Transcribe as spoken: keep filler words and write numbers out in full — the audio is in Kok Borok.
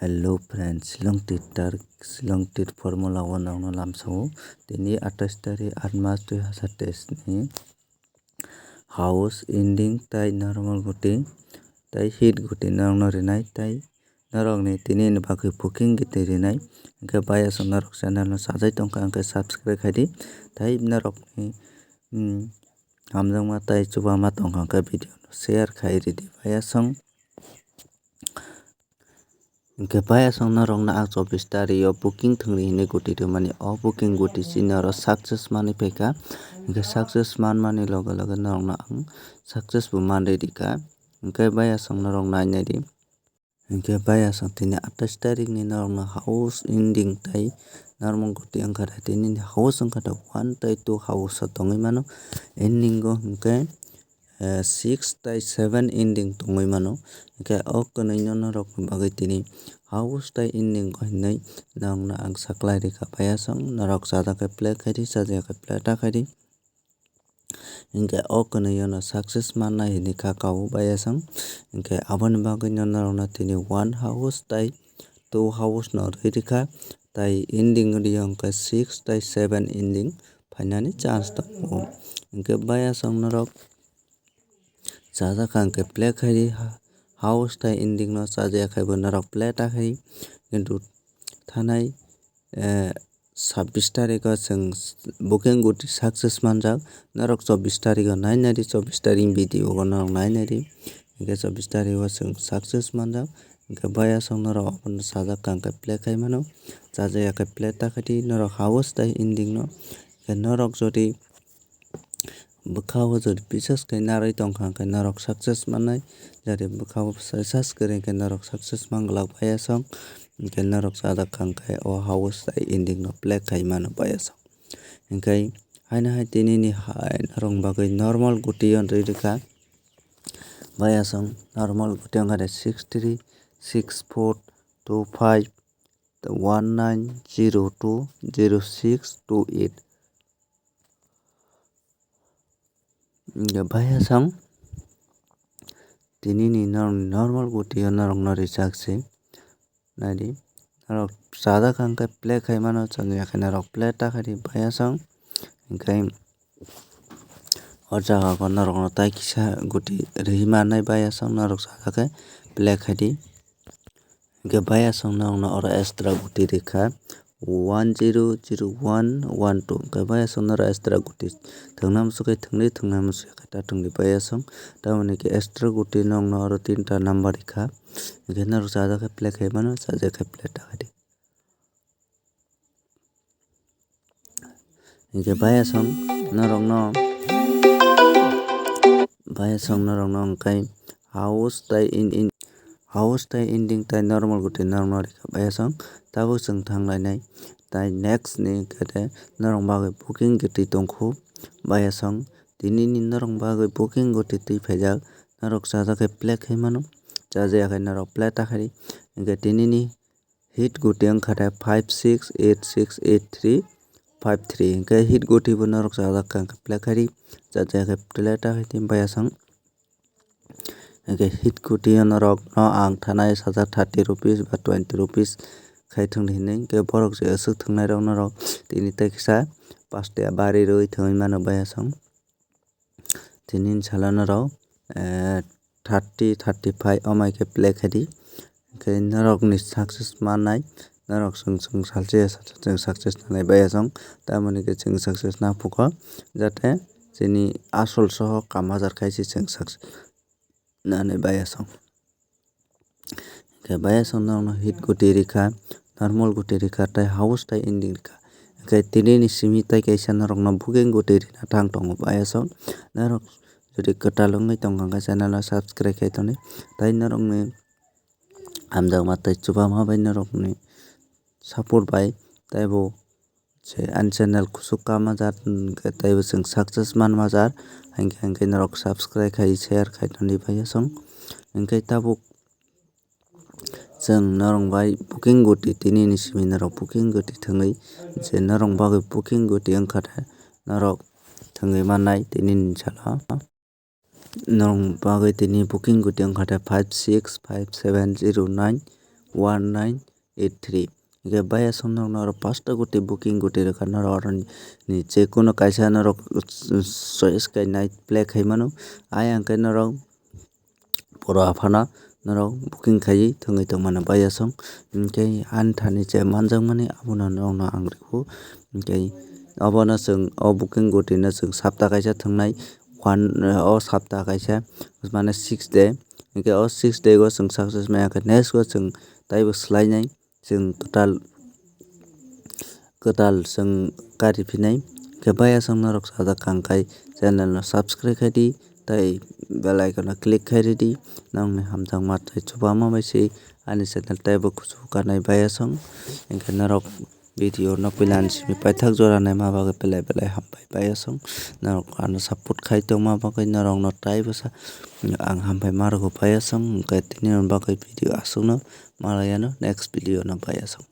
Hello friends, Shillong Tit tar, Shillong Tit formula o nokno lamsao. Tini atais tarik aat mas dui hazar teis ni house ending tai normal guti tai hit guti norokno rinai tai norokni tini ni bagwi booking guti rinai. Hwnkhe bayasong norok channel no sajai tongkha hwnkhe subscribe khaidi tai norokni, mm, hamjakma tai chubama tongkha hwnkhe video no share khai ridi bayasong. Hwnkhe bayasong norokno ang chobbish tarik o booking thwngri hinwi guti rwmani, o booking guti chini oro success manwi phaikha. Hwnkhe success manmani loge loge norokno ang success bo manri rikha. Hwnkhe bayasong norok nainai di. Hwnkhe bayasong tini atais tarik ni norokno house ending tai normal guti wngkha de, tini ni house wngkha de one tai two house o tongwi mano. Ending o hwnkhe eh, six tai seven ending tongwi mano. Hwnkhe o kwnwi no norokni bagwi tini house tai ending o hinwi norokno ang saklai rikha bayasong, norok chajak khe play khaidi, chajaya khe play ta khaidi. Hwnkhe o kwnwi no success mannai hinwi kha kao bayasong. Hwnkhe aboni bagwi no norokno tini one house tai two house no rwi rikha, tai ending rio hwnkhe six tai seven ending phainani chance tongo. Hwnkhe bayasong norok chajak kha hwnkhe play khaidi, ha-, house tai ending no chajaya khai bo norok play ta khai. Kintu thanai, eh, sabbish tarikh o chwng booking guti success manjak. Norok chobbish tarikh o nainai di, chobbish tarikh ni video o norok nainai di. Hwnkhe chobbish tarikh o chwng success manjak. Hwnkhe bayasong norok abono chajak kha hwnkhe play khai mano. Chajaya khe play ta khai di, norok house tai ending no. Hwnkhe norok jodi bwkha o jodi bisas khe narwi tongkha hwnkhe norok success mannai, jodi bwkha o bisas kwrwi hwnkhe norok success manglak bayasong, hwnkhe norok chajak kha hwnkhe o house tai ending no play khai mano bayasong. Hwnkhe haino hai tini ni hai norok bagwi normal guti o rwi rwkha bayasong, normal guti wngkha de six three six four two five one nine zero two zero six two eight. Hwnkhe bayasong tini ni normal guti o norok no rijak se naidi, norok chajak kha hwnkhe play khai mano, chajaya khe norok play ta khai di bayasong. Hwnkhe o jaga o norok no tai kisa guti rwi mannai bayasong, norok chajak khe play khai di. Hwnkhe bayasong norokno oro extra guti rikha one zero zero one one two. Hwnkhe bayasong norok extra guti thwngna muchukhe thwngdi, thwngna muchukhe ta thwngdi bayasong. Tamoni khe extra guti norokno oro tinta number rikha. Hwnkhe norok chajak khe play khai mano, chajak khe play ta khai di. Hwnkhe bayasong norokno, bayasong norokno hwnkhe house tai in, in, house tai ending tai normal guti normal rikha bayasong. Tabuk chwng thanglainai tai next ni hwnkhe norok bagwi booking guti tongkhu bayasong. Tini ni norok bagwi booking guti twi phaijak, norok chajak khe play khai mano, chajaya khe norok play ta khai di. Hwnkhe tini ni hit guti wngkha de five six eight six eight three five three. Hwnkhe hit guti bo norok chajak kha hwnkhe play khai di, chajaya khe play ta khai di bayasong. Hwnkhe hit guti o norok no ang thanai sajak thirty rupees ba twenty rupees khai thwng di hinwi, hwnkhe borok je aswk thwngnai rok norok tini tai kisa pash taka bari rwi thwngwi mano bayasong. Tini ni salo norok, eh, thirty, thirty five amai khe play khai di. Hwnkhe norokni success mannai, norok chwng, chwng salsa ya, chwng success nanai bayasong. Tamoni khe chwng success na phuko, jate chini asol soho kamajar khai se chwng success nanai bayasong. Hwnkhe bayasong norokno hit guti rikha, normal guti rikha, tai house tai ending rikha. Hwnkhe tini ni simi tai kaisa norokno booking guti rina thang tongo bayasong. Norok jodi kwtal wngwi tongkha hwnkhe channel no subscribe khai tongdi. Tai norokni hamjakma tai chubama bai norokni support bai taibo je ani channel kuchuk kama jar, hwnkhe taibo chwng success manma jar, hwnkhe, hwnkhe norok subscribe khai, share khai tongdi bayasong. Hwnkhe tabuk chwng norok bai booking guti tini ni simi norok booking guti thwngwi je norok bagwi booking guti wngkha de norok thwngwi mannai tini ni salo. Norok bagwi tini booking guti wngkha de five six five seven zero nine one nine eight three. Hingke baya song norok norok pasta goti booking goti rwkha norok oroni je kono kaisa norok choice kai nai play khai mano. Ayang khe norok poro aphano norok booking khaiwi thwngwi tongmani baya song. Hingke ani thani je manjakmani abono norokno ang rikhu. Hingke obono chwng o booking gotino chwng sapta kaisa thwngnai. One, o sapta kaisa mane six day. Hingke o six day o chwng success maya khe next o chwng taibo swlainai. Chwng kwtal kwtal chwng kari phinai. Khe baya song norok sajak kang khai channel no subscribe khai di, tei bell icon no click khai ridi. Nokni hamjakma tei chubama bai se ani channel teibo kuchuk kanai baya song. Hingke norok video no puila ani simi paithak jora naima bagwi belai belai hambai baya song. Norok ano support khai tongma bagwi norok no teibo sa ang hambai ma rwgo baya song. Hingke tini bagwi video aswk no malaya no next video no baya song.